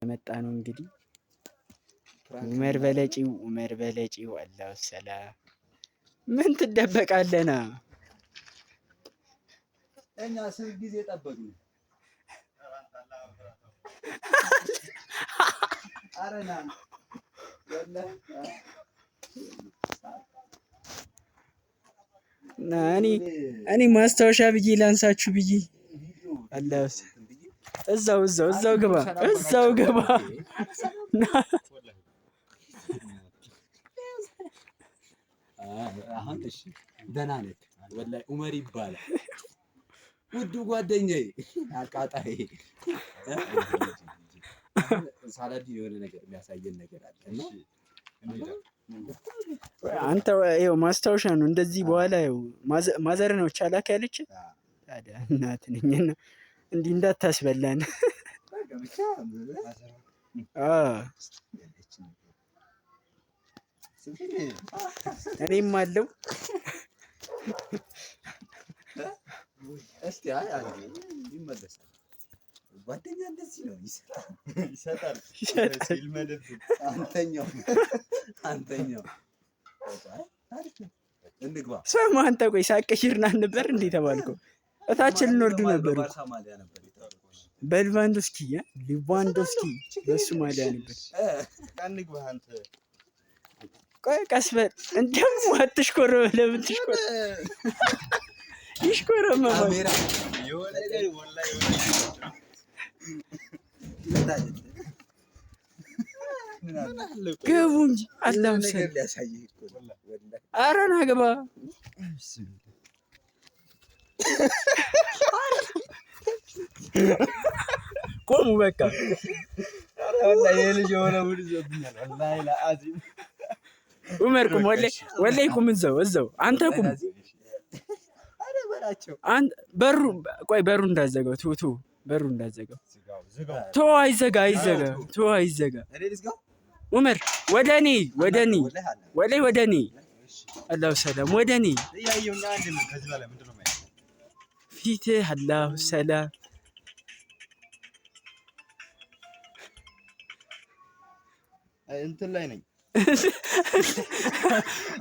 እየመጣ ነው እንግዲህ። ኡመር በለጪው፣ ኡመር በለጪው። አላሁ ሰላም። ምን ትደበቃለና? እኛ ስንት ጊዜ ጠበቅን? ኧረ ና እኔ ማስታወሻ ብዬ ላንሳችሁ ብዬ። አላሁ እዛው እዛው እዛው ግባ፣ እዛው ግባ። አሁን እሺ ደህና ነህ? ወላሂ ኡመር ይባላል ውዱ ጓደኛዬ አቃጣይ ሳላዲን የሆነ ነገር የሚያሳየን ነገር አለ እና አንተ ይኸው ማስታወሻ ነው። እንደዚህ በኋላ ይኸው ማዘር ነው ቻላክ ያለች ታዲያ እናት ነኝና እንዲህ እንዳታስበላን። እኔም አለው። እስቲ አይ አንዴ ይመለሳል። ጓደኛ እንደዚህ ነው፣ ይሰጣል፣ ይሰጣል። አንተኛው አንተኛው እንግባ። ስማ አንተ ቆይ ሳቀሽርና ነበር እንዴ ተባልከው? እታች ልንወርድ ነበር እኮ። በሊቫንዶስኪ ሊቫንዶስኪ በሱ ማሊያ ነበር። ቆይ ቀስ በል እንደውም አትሽኮረም። ለምን ትሽኮረ ይሽኮረመማል? ግቡ እንጂ አላምሰል። ኧረ ና ግባ። ቆሙ በቃ። ኡመር ቁም፣ ወላሂ ቁም፣ እዛው እዛው አንተ ቁም። በሩ ቆይ፣ በሩ እንዳዘጋው ቱ ቱ በሩ እንዳዘጋው ቶ አይዘጋ፣ አይዘጋ፣ ቶ አይዘጋ። ኡመር ወደ እኔ፣ ወደ እኔ፣ ወላሂ ወደ እኔ። አላሁ ሰላም ወደ እኔ ፊትህ። አላሁ ሰላም። እንትን ላይ ነኝ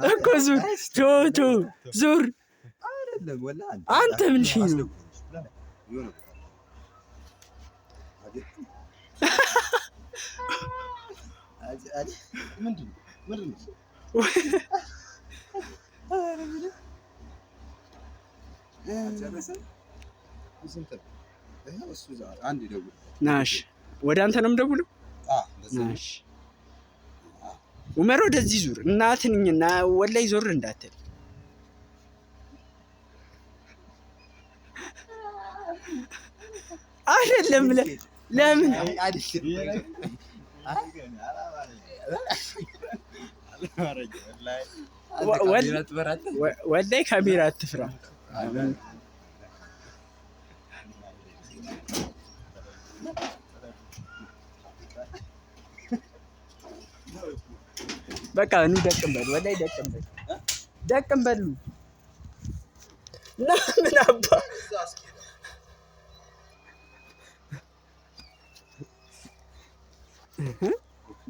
እኮ። ዙር፣ ቶ ቶ ዙር። አንተ ምን ሺ ነው? ናሽ ወደ አንተ ነው የምደውለው። ናሽ ኡመር ወደዚህ ዙር። እናትንኝና ወላይ ዞር እንዳትል። አይደለም ለምን ወላይ ካሜራ አትፍራ። በቃ ኑ ደቅም በሉ፣ ወላይ ደቅም በሉ፣ ደቅም በሉ። ና ምን አባ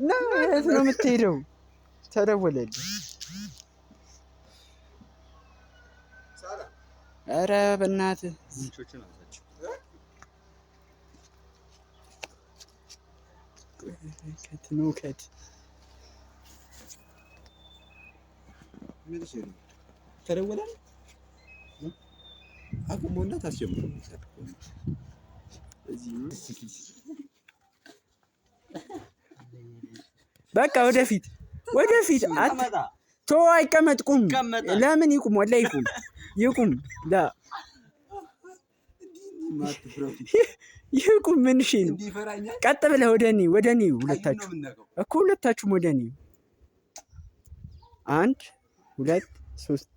ና የት ነው የምትሄደው? ተደወለልኝ። ኧረ በእናትህ ከት ነው ከት ተደወላል አቁሞና ታስጀምሩ። በቃ ወደፊት ወደፊት። ቶ አይቀመጥ፣ ቁም። ለምን ይቁም? ወላሂ ይቁም፣ ይቁም፣ ላ ይቁም። ምን እሺ ነው? ቀጥ ብለህ ወደ እኔ፣ ወደ እኔ። ሁለታችሁ እኮ ሁለታችሁም ወደ እኔ። አንድ ሁለት ሶስት፣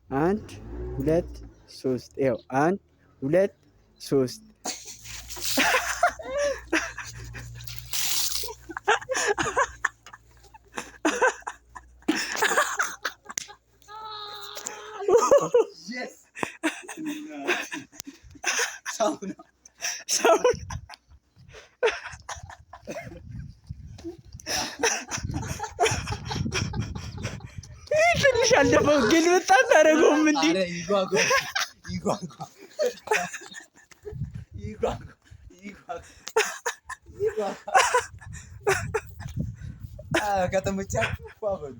አንድ ሁለት ሶስት፣ ይኸው አንድ ሁለት ሶስት። ይህ ትንሽ አልደፋው ግን በጣም ታደርገውም እንዴ? ኧረ ይጓጓ ይጓጓ ይጓጓ ይጓጓ ይጓጓ። ከተመቻችሁ ፏ በሉ።